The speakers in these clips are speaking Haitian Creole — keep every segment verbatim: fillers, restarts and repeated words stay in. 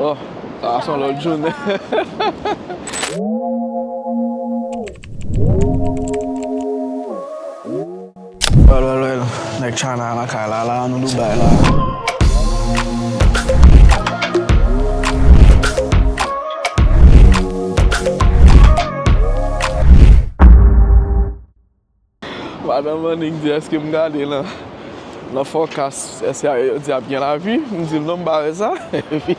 Oh, sa se yon lòt jounen. Well, well, well. Nèg China nan kay la, la, nou Dubai la. Madanm Annik di, èske m gade nan, nan forecast, èske yo di ap gen lapli? M di l, non, m pa wè sa. Epi,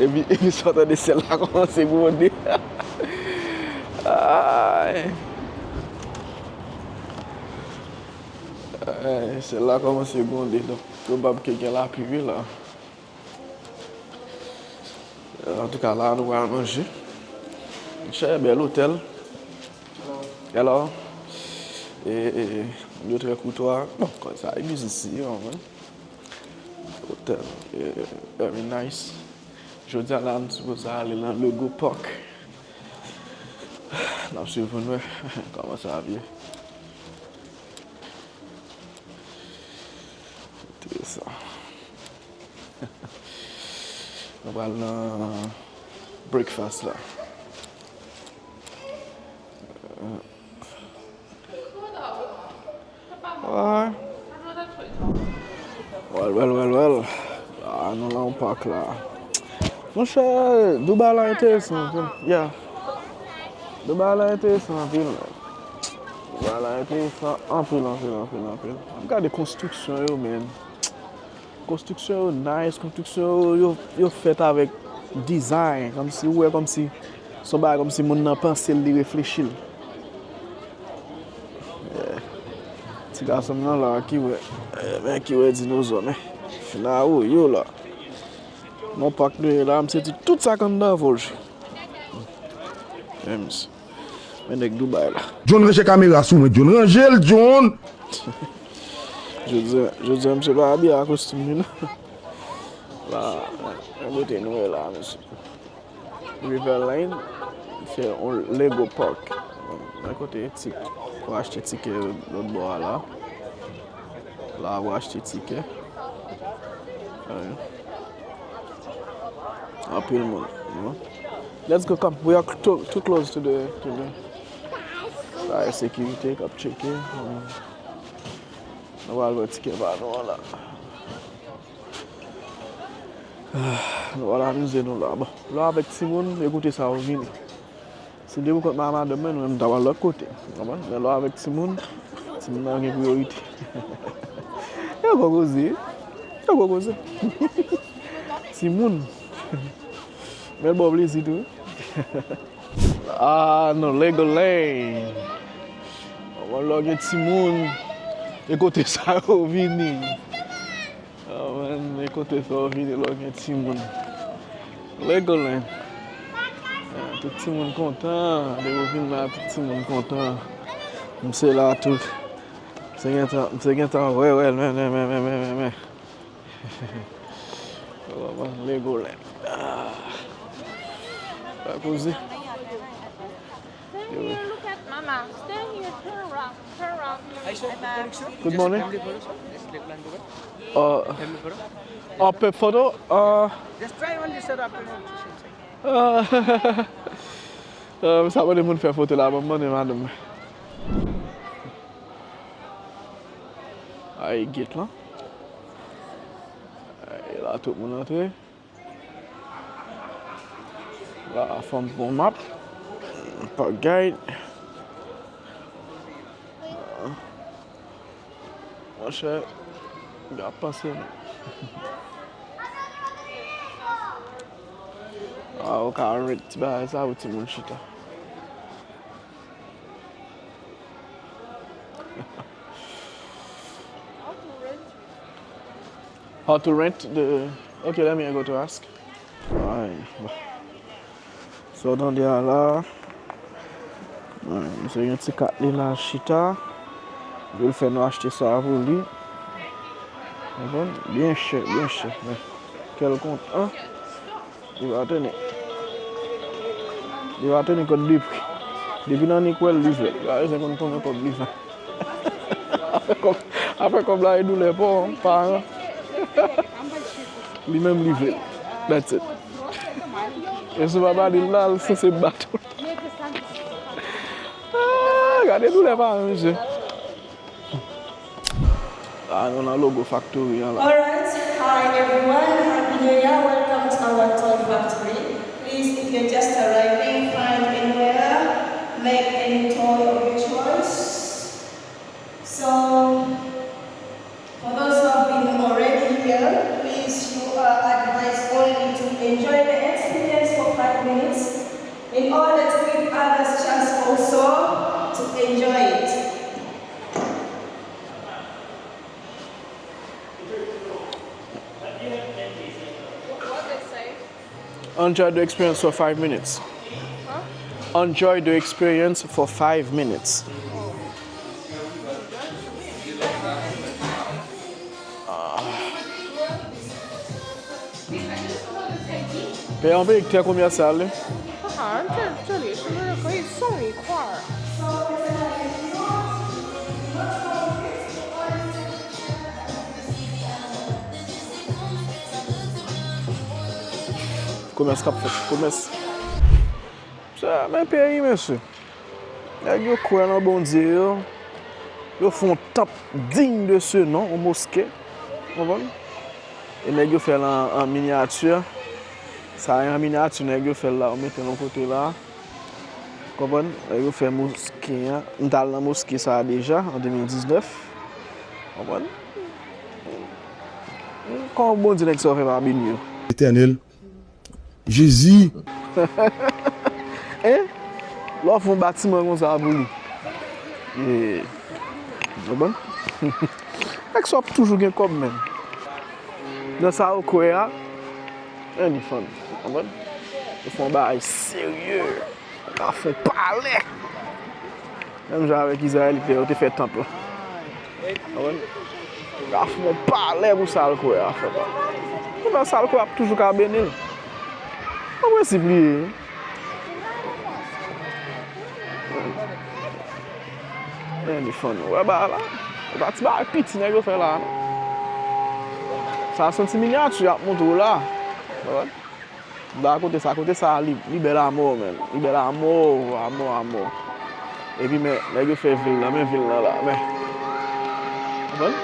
epi, epi sa w tande syèl la kòmanse gwonde. Ay. Ay, syèl la kòmanse gwonde, donk, pwobab ke gen lapli, wi, la. Antouka, la, nou pral manje. Monchè, bèl otèl. Hello. E, e, moun yo trè koutwa. Bon, konsa, e biznis, you know, man. Otèl, e, very nice. Jodi a la, nou sipoze ale nan Lego Park. N ap swiv pou n wè kòman sa ap ye. Interesan. Nou pral nan breakfast la. Alright. Well, well, well, well. Ah, nou nan yon park la. Monchè, Dubai la enteresan anpil. Yeah. Dubai la enteresan anpil. Dubai la enteresan anpil, anpil, anpil, anpil. Ap gade konstriksyon yo, men. Konstriksyon yo nice, konstriksyon yo, yo, yo fèt avèk design, kòmsi ou wè kòmsi se yon bagay kòmsi moun nan panse l, li reflechi l. Yeah. Ti gason m nan la ki wè, eh, men ki wè dinozò, men fin a ou yo la. Nan park nou ye la, m santi tout sa k anndan an fò l jwe. Men misye. Men nèg Dubai la. John, ranje kamera sou mwen, John. Ranje l, John! Jodi a, jodi a, misye pa abiye a kostim li, non. La, men bote nou wè la, mesye. River Lane, se yon Lego Park. Nan kote ti, pou achte tikè lòt bò a la. La, pou achte tikè. Wi. Anpil moun, you know. Let's go, come. We are too, too close to the, to the. Sa e sekirite k ap tcheke. Nou pral wè tikè pa nou an la. Nou pral amize nou la. Bon, lè w avèk timoun, ekoute sa ou vini. Si depi w kont m a madanm mwen, nou menm, nou ta pral lòt kote. Ou konprann? Men lè w avèk timoun, timoun nan gen priyorite. Yo gwo koze. Yo gwo koze. Timoun. Men l ba w plezi tou. Ah, non, Legoland. Ou konprann, lè w gen timoun, e kote sa yo vini. Ah, man, men kote sa w vini lè w gen timoun. Legoland. Ah, tout timoun kontan. Depi w vin la, tout timoun kontan. Misye la tou. Misye gentan, misye gentan wè, wè, men, men, men. Legoland. Ah. Pa koze. Stay here, look at mama. Stay here, turn around, turn around. Good morning. Uh, uh, pep photo. Uh, just try only set up. Uh, uh, sa mande moun fè foto la, mwen mande madanm. Ay, gate lan. Ay, la tout moun antre. La, fanm pran map. Park guide. Monchè, y ap panse nou. Ah, ou ka rent ti bagay sa pou timoun chita. How to rent the, okay, let me go to ask. Ay, bon. Sa w tande a la. Ay, misye gen ti kat li la, chita. Li vle fè nou achte sa pou li. Konprann? Byen chè, byen chè. Men, kè l kontan. Li pa teni. Li pa teni kòd de pri. Depi nan Annik wè l, li vle l. Li pa bezwen konn konbyen kòb li fè. Afè kòb, afè kòb la e doulè pa w, paran. Li menm li vle l. That's it. E si w pa pale l la, l sanse bat ou. Ah, gade doulè pa menm jan. Ah, nou nan logo factory an la. Alright, hi everyone, happy new year, welcome to our toy factory. Please, if you're just arriving, find anywhere, make any toy of your choice. So, for those who have been already here, please, you are advised only to enjoy the experience for five minutes in order to give others chance also to enjoy it. Enjoy the experience for five minutes. Enjoy the experience for five minutes. Peyi an peyi ki trè komèsyal, wi. Ah, ann te, te li, se mwen ki son li kwa. Komès k ap fèt, komès. Sa, men peyi, mesye. Nèg yo kwè nan Bondye yo. Yo fè yon tanp digne de ce nom, yon moske. Konprann? E nèg yo fè l an, an minyati. Sa an minyati, nèg yo fè l la, yo mete l yon kote la. Konprann? Nèg yo fè moske an. M t al nan moske sa a deja, an de mil diznèf. Konprann? Kòman Bondye nèg sa yo fè pa beni yo? Etènèl, Jezi. Hein? Lè w fè yon batiman konsa pou li. Eh, w konprann? Nèg sa ap toujou gen kòb, menm. Nan sa yo kwè a, any fun. W konprann? Yo fè yon bagay serye. Yo ka fè yon palè. Menm jan avèk Izrayelit yo te fè tanp lan. Konprann? Yo ka fè yon palè pou sa l kwè a, frè pa m. Poutan sa l kwè ap toujou ka beni l. Nan prensip li ye. Men li fann. Ou wè bagay la? E pa ti bagay piti nèg yo fè la, non. Sa se yon ti minyati y ap montre w la. Konprann? Da kote sa, kote sa, li, li bèl amò, menm. Li bèl amò, amò, amò. Epi, men, nèg yo fè vil lan, men vil lan la, men. Konprann?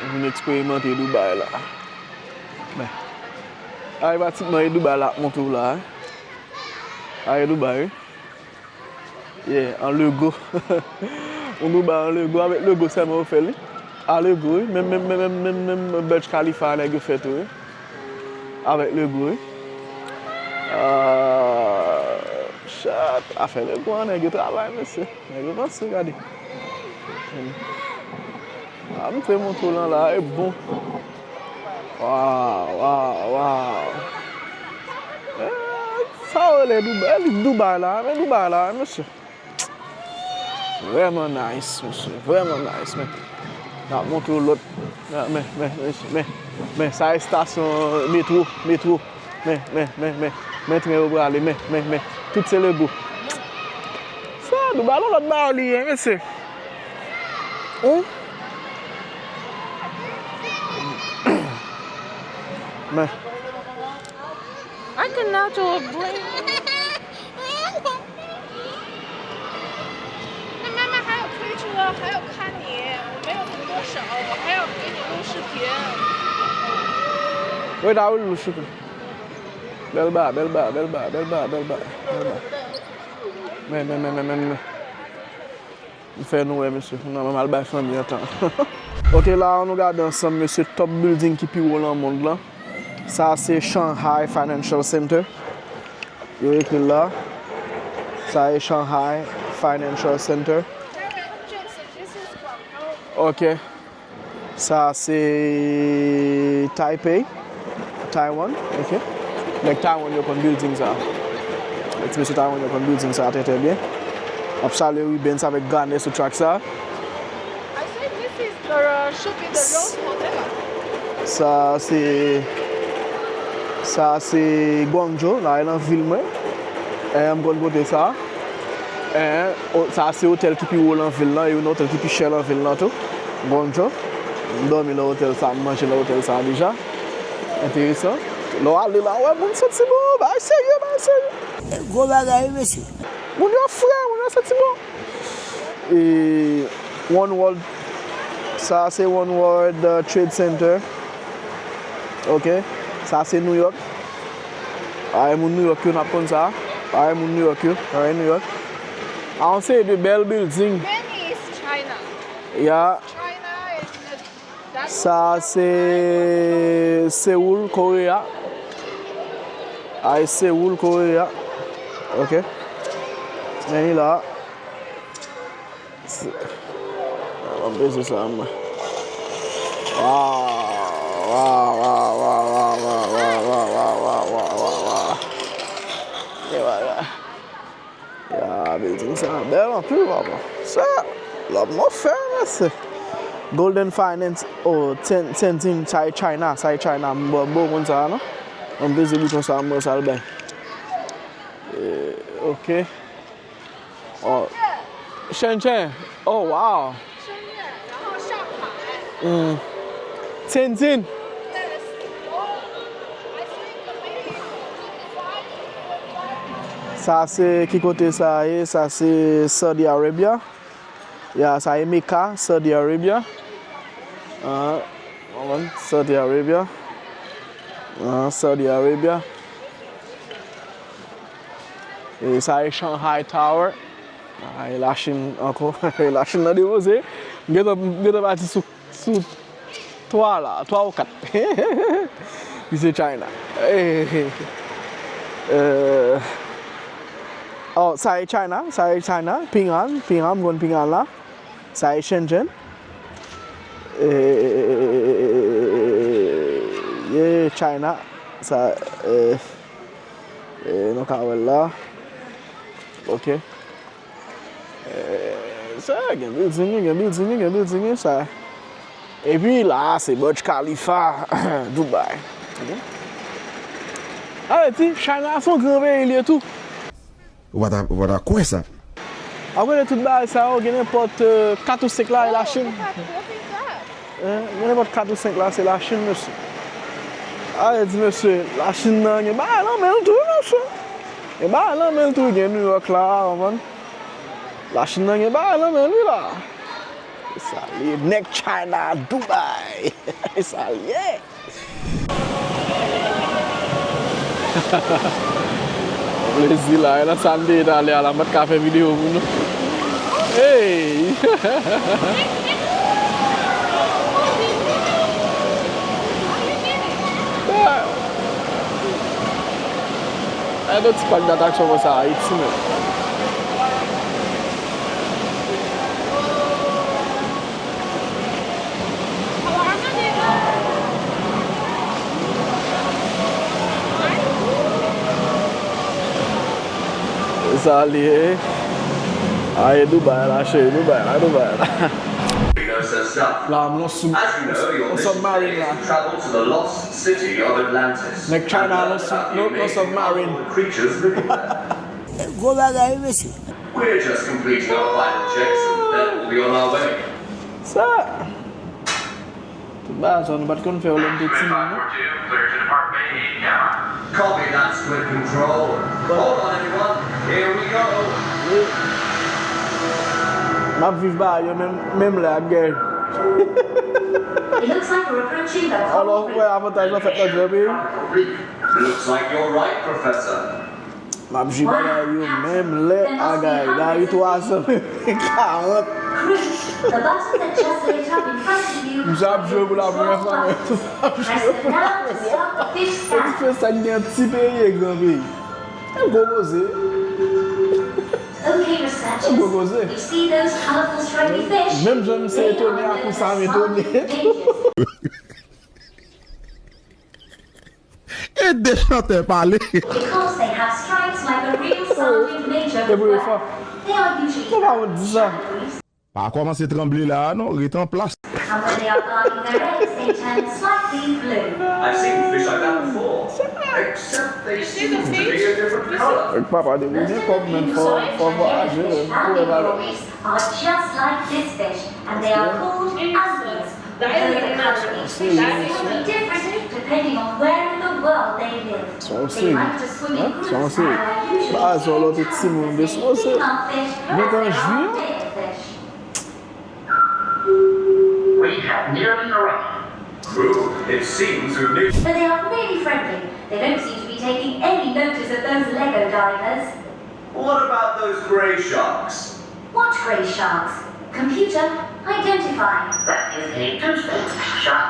Ou vin eksperimante Dubai la. Men. A, e pratikman e Dubai la ap montre w la, wi. A, e Dubai, wi. Yeah, an Lego. Yon Dubai an Lego, avèk Lego sèlman yo fè li. A Lego, wi. Menm, menm, menm, menm, menm, menm Burj Khalifa a nèg yo fè tou, wi. Avèk Lego, wi. Ah, chat. Afè Lego an, nèg yo travay, mesye. Nèg yo panse, gade. Hmm. A, m te montre w lan la, e bon. Waw, waw, waw. Eh, sa yo rele Dubai, li Dubai la, men Dubai la, mesye. Vrèman nice, mesye, vrèman nice, men. N ap montre w lòt. Men, men, men, men, men, sa estasyon metwo, metwo. Men, men, men, men, men tren yo prale, men, men, men. Tout se Lego. Sa, Dubai, lòt bagay li ye, mesye. Hein? Men. I cannot do a brain. Wait, I will lose you. Bèl ba, bèl ba, bèl ba, bèl ba, bèl ba, bèl ba. Men, men, men, men, men, men. M fè nou wè, mesye. Kounya m al bay fanmi an tan. Ok, la a, nou gade ansanm, mesye, top building ki pi wo nan mond lan. Sa se Shanghai Financial Center. Yo ekri l la. Sa e Shanghai Financial Center. Ok. Sa se Taipei, Taiwan, ok. Nèg Taiwan yo konn building sa. Nèg ti mesye Taiwan yo konn building sa trè, trè byen. M ap salye Rubens avèk Gane sou track sa. I think this is the, uh, should be the Rose Hotel. Sa se, sa se Guangzhou, la e nan vil mwen. Eh, m konn kote sa. Eh, o-, sa se otèl ki pi wo nan vil lan, e youn nan otèl ki pi chè nan vil lan tou. Guangzhou. M dòmi nan otèl sa, m manje nan otèl sa deja. Enteresan. Lè w ale la, w wè moun santi bon, bagay serye, bagay serye. Gwo bagay, wi, mesye. Moun yo fre, moun yo santi bon. E, One World, sa se One World, uh, Trade Center. Ok, sa se New York. Ay, moun New York yo, n ap konn sa. Ay, moun New York yo, ay, New York. A, yon seri de bèl building. Many is China. Ya. China is the Sa se Seoul, Korea. Ay, Seoul, Korea. Ok. Men li la. Se- Mwen peze sa, mwen. Waw, waw, waw. E wala. Ya, building sa bèl anpil, papa. Sa, lòt mò fè, mesye. Golden Finance, oh, Ten-, Tenzin, sa e China, sa e China. M bon, bon konn sa, non? Mwen peze bouton sa, m wè sa l bay. Eh, ok. Oh. Shenzhen. Oh, wow. Mm. Tenzin. Sa se ki kote sa ye? Sa se Saudi Arabia. Ya, sa e Mecca, Saudi Arabia. Ah, Saudi Arabia. Ah, Saudi Arabia. E sa e Shanghai Tower. Ah, e Lachin ankò. Lachin nan depoze. M gentan, m gentan pati sou, sou twa la, twa ou kat. Li se China. Eh, eh, eh. Oh, sa e China, sa e China. Ping An, Ping An, m konn Ping An la. Sa e Shenzhen. Eh, yeah, China. Sa, eh, eh, nou ka wè l la. Ok. Eh, sa, gen building, gen building, gen building, sa. Epi la, se Burj Khalifa, Dubai. Ok. Sa vle di, China se yon gran peyi li ye tou. Ou pa ta, ou pa ta kwè sa. Apre de tout bagay sa yo, gen nenpòt, euh, kat ou senk la, e Lachin. Eh, gen nenpòt kat ou senk la, se Lachin, mesye. Sa vle di, mesye, Lachin nan gen bagay nan men l tou, mesye. Gen bagay nan men l tou, gen New York la, konprann? Lachin nan gen bagay nan men li la. E sa li ye, nèg China Dubai. E sa li ye. Plezi la, e nan sa m te ye talè a la, m pa t ka fè videyo pou nou. Hey! Ay, yon ti pak datraksyon konsa Ayiti menm. Sa li ye. Aye, Dubai la, cheri, Dubai la, Dubai la. La, m nan sou, on submarine la. Nèg China nan sou, nan, nan submarine. Gwo bagay, wi, mesye. We're just completing our final checks and then we'll be on our way. Sa. Tout bagay sa, nou pa t konn fè yo lè n te timoun, non? Copy that, Squid Control. Hold on, everyone. Here we go. M ap viv bagay yo menm, menm lè ak gèy. It looks like we're approaching the Alò, w wè avantaj lan fèt nan gran peyi. Looks like you're right, Professor. M ap jwe bagay yo menm lè a gay. Gay twazan, menm karant. Misye ap jwe pou la premyè fwa, men tou ap jwe pou la premyè fwa. Ti fè sa k gen ti peyi e gran peyi. E gwo koze. E gwo koze. Menm jan misye etone a konsa m etone. E de chantè pale. Because they have stripes like a real sounding major. Epi yo fò. They are usually. Ou pa wont di sa. Pa kòmanse tranble la a non, ret an plas. And when they are guarding their eggs, they turn slightly blue. I've seen fish like that before, except they seem to be a different color. Nèg papa de moun gen kòb, men fò, fò vwayaje, men pou wè valè. Are just like this fish, and they are called Andeans. Although the color of each fish is slightly different depending on where in the world they Se yon seri. Hein? Se yon seri. Ba, sa lè w te timoun, de sou se. Gentan jwi. We have nearly arrived. Ooh, it seems we've new. But they are really friendly. They don't seem to be taking any notice of those Lego divers. What about those grey sharks? What grey sharks? Computer, identify. That is a toaster shark.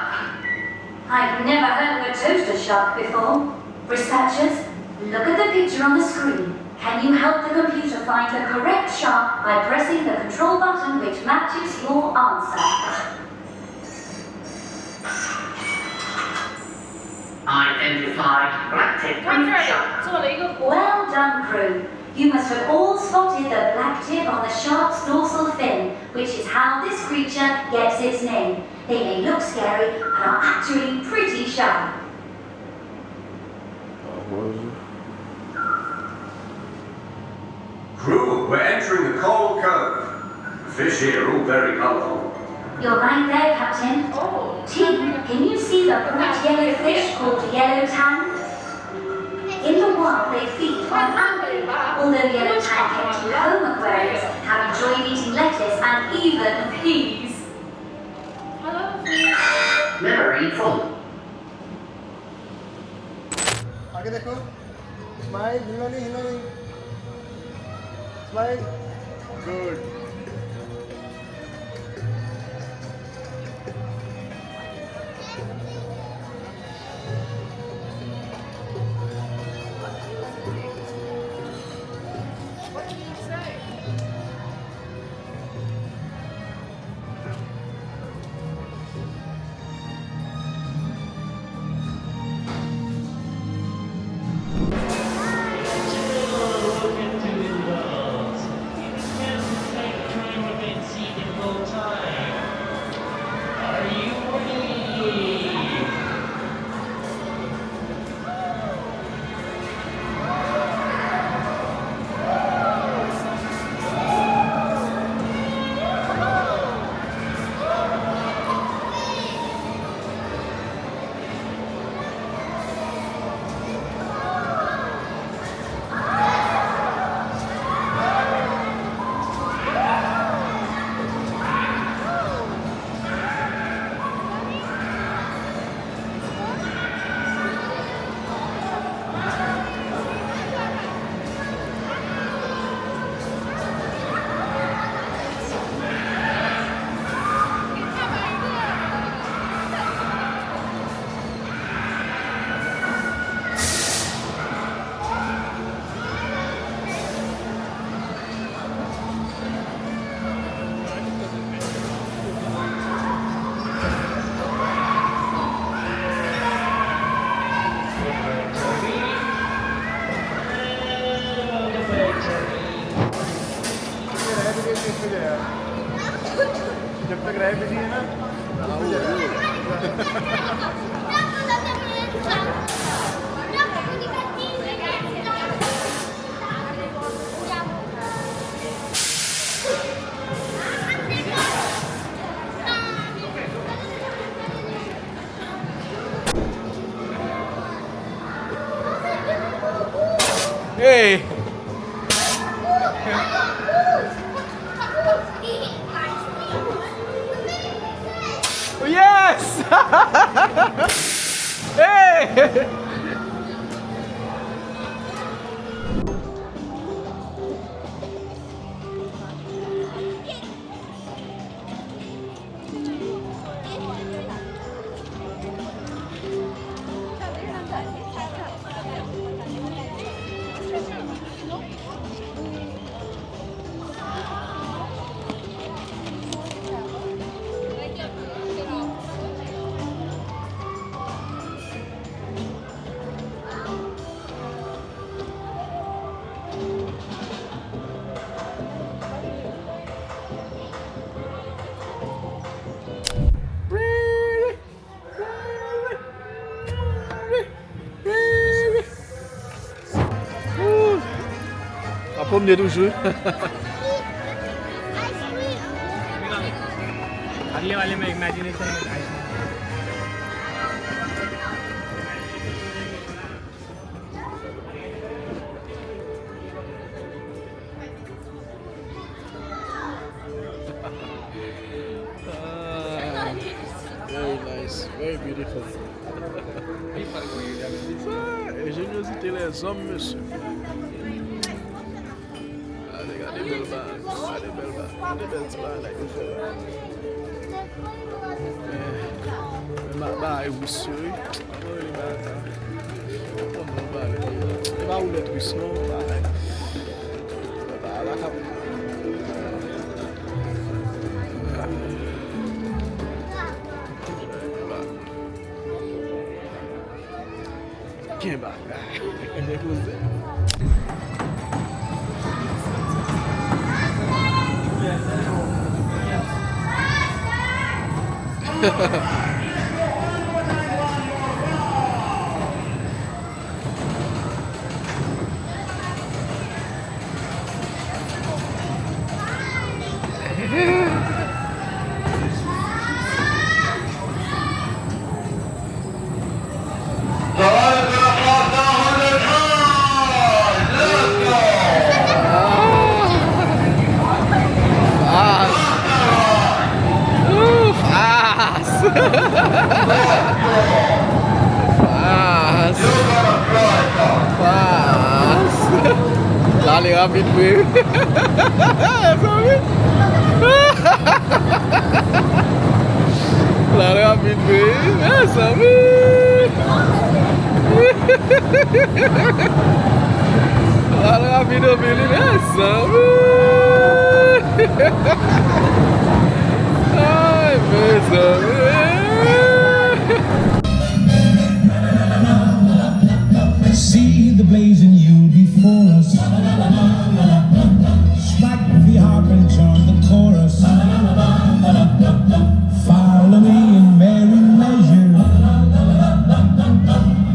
I've never heard of a toaster shark before. Researchers, look at the picture on the screen. Can you help the computer find the correct shark by pressing the control button which matches your answer? Identified black-tipped reef shark. Well done, crew. You must have all spotted the black tip on the shark's dorsal fin, which is how this creature gets its name. They may look scary, but are actually pretty shy. Crew, we're entering the Coral Cove. The fish here are all very colourful. You're right there, Captain. Oh. Team, can you see the bright yellow fish called yellow tang? In the wild, they feed on algae, although yellow tang kept in home aquariums have enjoyed eating lettuce and even peas. Hello, fish. Memory full. আগে দেখো। Smile, hill নাড়ি, হিল নাড়ি। Smile. Good. What did he say? जब तक रहे बिजी है ना। Hey! Yes! Hey! Ap pwomne toujou. Ale, ale, men imagination, men ice cream. Zòm, mesye. Gade, gade bèl bagay. Gade bèl bagay. Gade bèl ti bagay yo fè la. Men, men bagay wis yo, wi. Kòman rele bagay sa? Kòman rele? E pa woulèt wis, non. Bagay. Bagay la k ap Gen bagay. Gen koze. Ouf, ah! Fas. Fas. L ale rapid vre. Mezanmi. L ale rapid vre. Mezanmi. L ale rapid anpil, mezanmi. Ay, mezanmi. See the blazing U before us. Strike the harp and join the chorus. Follow me in merry measure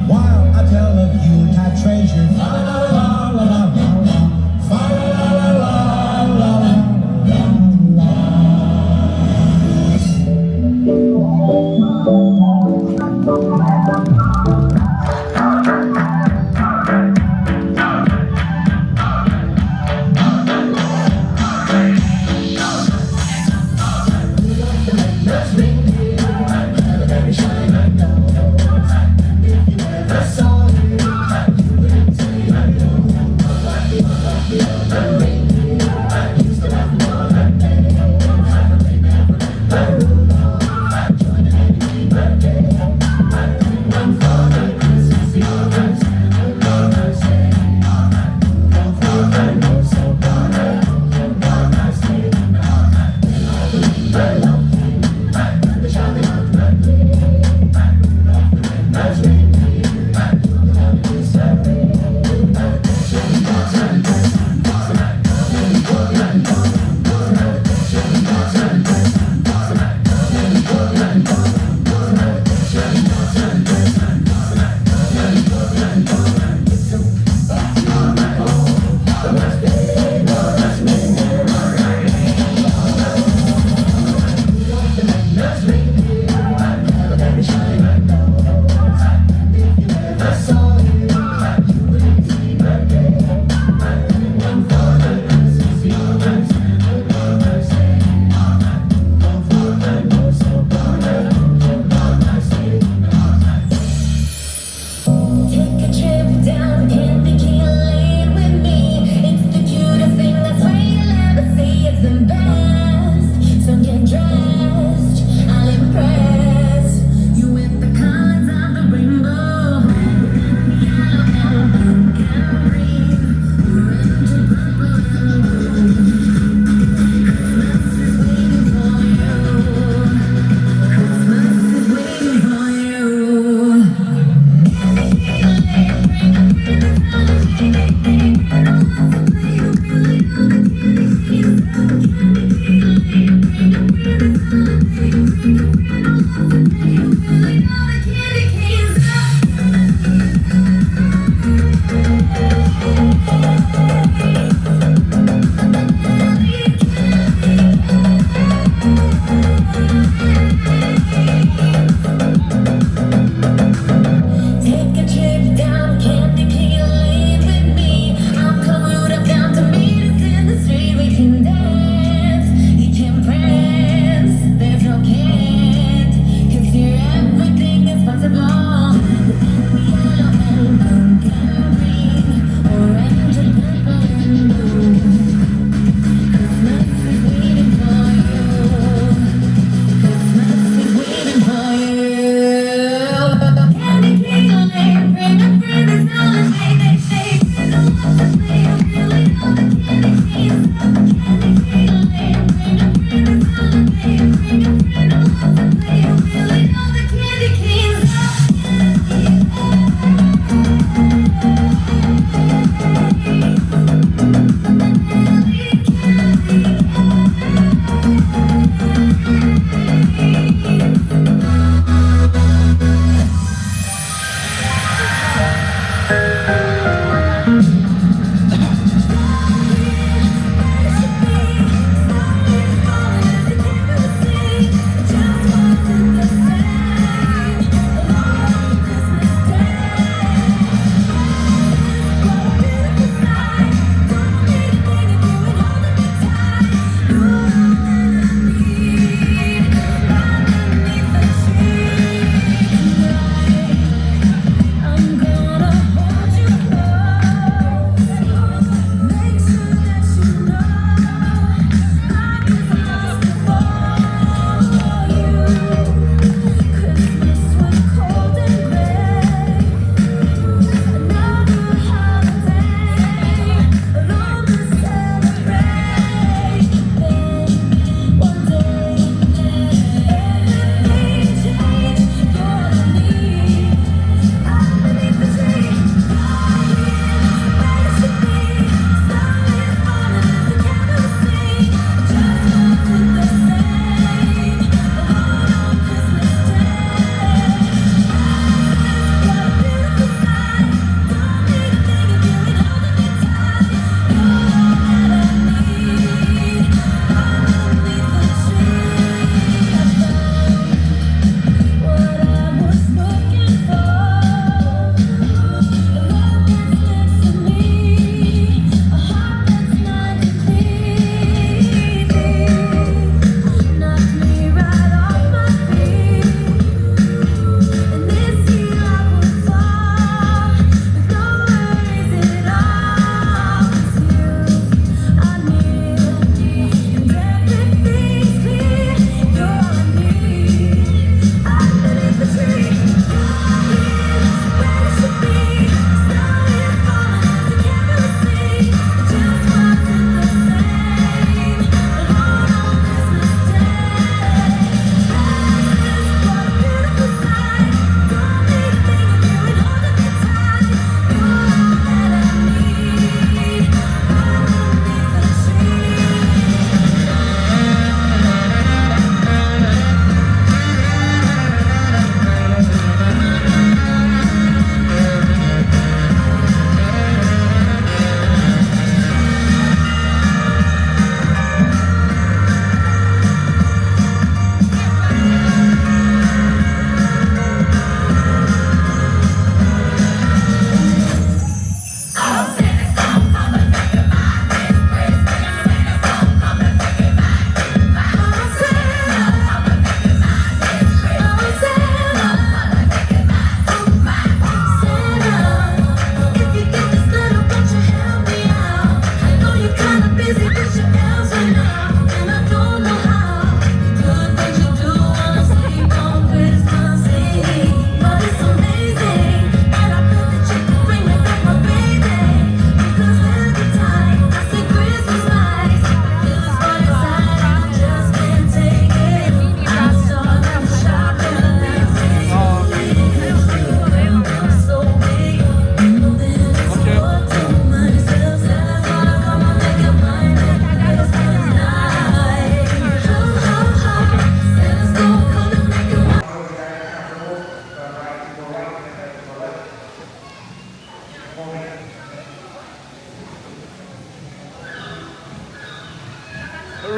while I tell of Yuletide treasure. Fa la la la, fa la la la, fa la la la, fa la la la.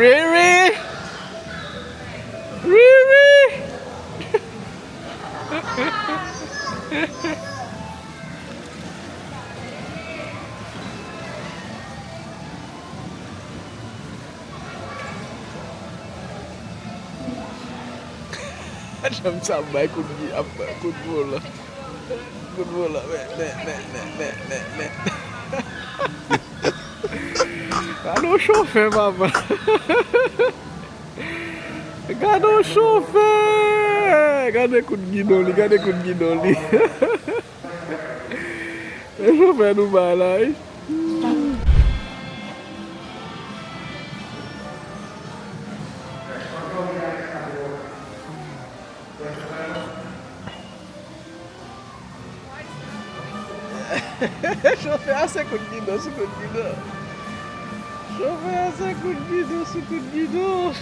Riri! Riri! Janm sa ap bay kout gi-, ap bay kout volan. Kout volan, men, men, men. Gade yon chofè, papa. Gade yon chofè. Gade kout gidon li, gade kout gidon li. E chofè nou bay la, wi. Chofè a se kout gidon sou kout gidon. Chofè a se kout gidon sou kout gidon.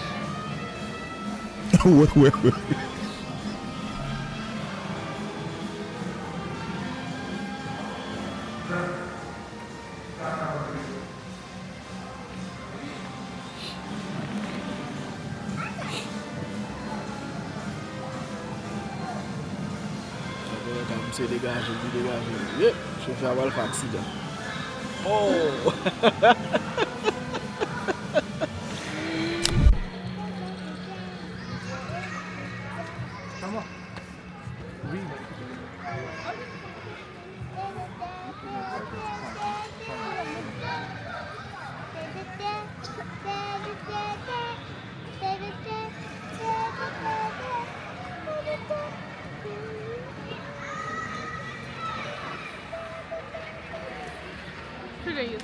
Wè, wè, wè. Misye degaje, li degaje. Yep, chofè a pral fè aksidan. Oh! Kòman? Wi. Figure you.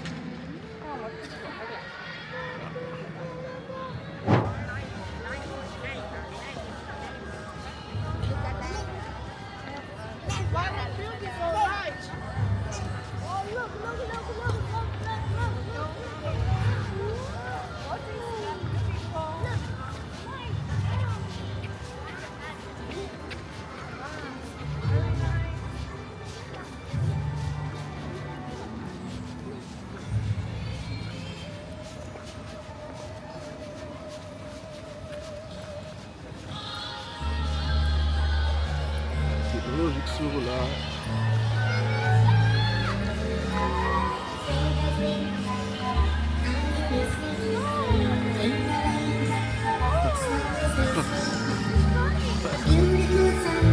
Teknolojik sou la.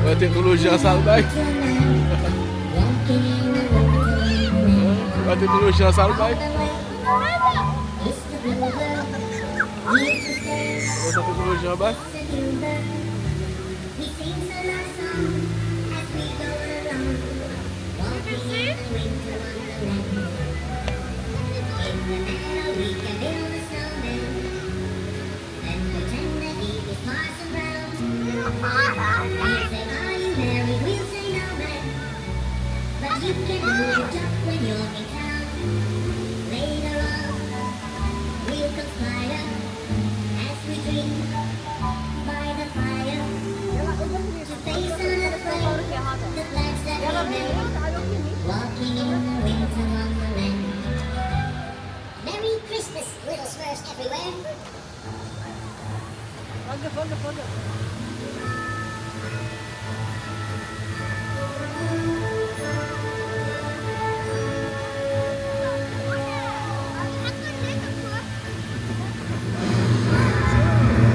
Wè teknoloji an sa l bay. Wè teknoloji an sa l bay. Wè sa teknoloji an bay. Merry Christmas, little Smurfs everywhere.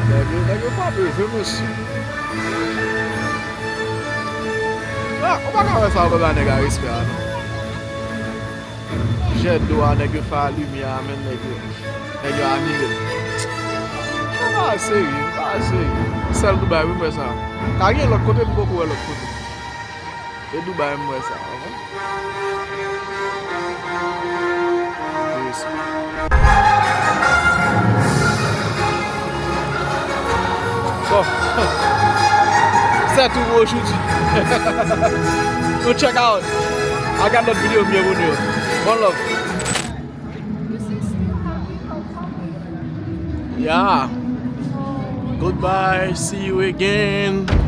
Nèg yo, nèg yo frape vre, mesye. Ah, ou pa ka wè sa, ou pa ba nèg a respè a, non. Jèt dlo a, nèg yo fè limyè a, men nèg yo, nèg yo anile l. Sa pa serye, sa pa serye. Sèl Dubai wi m wè sa. Ka gen lòt kote, m poko wè lòt kote. E Dubai m wè sa, ok? Yes. Bon. C'est tout pour aujourd'hui. Nou check out. A gad lòt videyo m ye pou nou yo. One love. Yeah. Goodbye. See you again.